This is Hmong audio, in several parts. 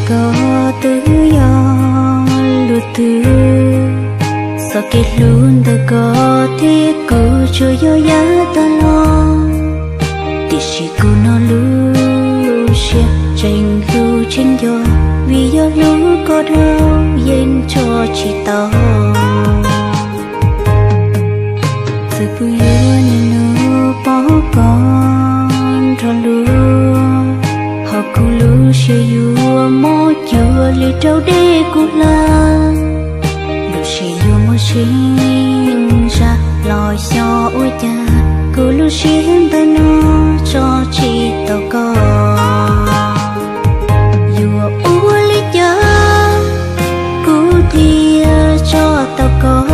Koj twb yog luag twg, txoj kev hlub ntawm koj thiab kuv tsuas yog yav tag los. Tiam sis kuv no lub siab tseem hlub tseem nco, vim yog hlub koj dhau yeej tso tsis tau. Txawm kuv yuav niaj hnub pom koj nrog luag, ho kuv lub siab yuav mob cuag li raug dej kuv hlab. Lub siab yuav muaj sib zam los xyov ua cas, kuv lub siab ntawm no tso tsis tau koj. Yuav ua li cas kuv thiaj tso tau koj?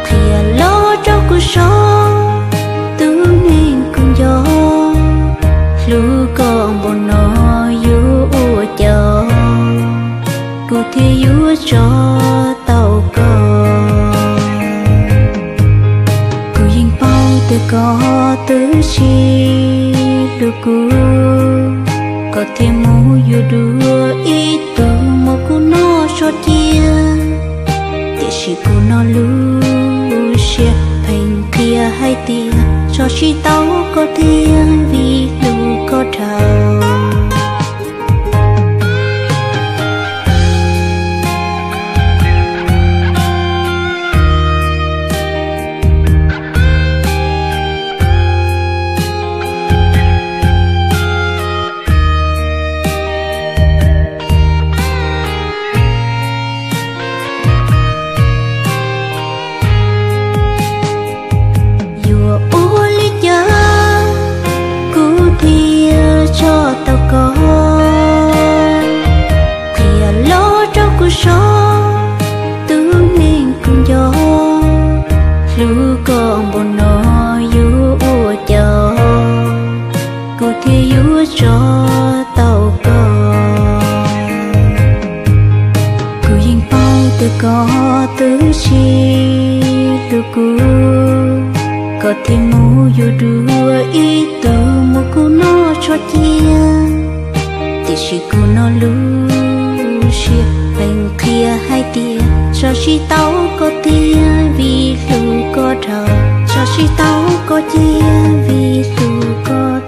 Qhia los rau kuv saib, tus neeg kuv nco, hlub koj npaum no yuav ua cas kuv thiaj yuav tso tau koj? Kuv yeej paub tias koj twb tsis hlub kuv, koj thiaj mus yuav dua ib tug muab kuv noj tso cia. Tiam sis kuv no lub siab pheej qhia hais tias tso tsis tau koj tiag vim hlub koj dhau. Yuav ua li cas kuv thiaj tso tau koj? Qhia los rau kuv saib, tus neeg kuv nco, hlub koj npaum no yuav ua cas kuv thiaj yuav tso tau koj? Kuv yeej paub tias koj twb tsis hlub kuv, koj thiaj mus yuav dua ib tug muab kuv noj tso cia. Tiam sis kuv no lub siab pheej qhia hais tias tso tsis tau koj tiag vim hlub koj dhau, tso tsis tau koj cia vim hlub koj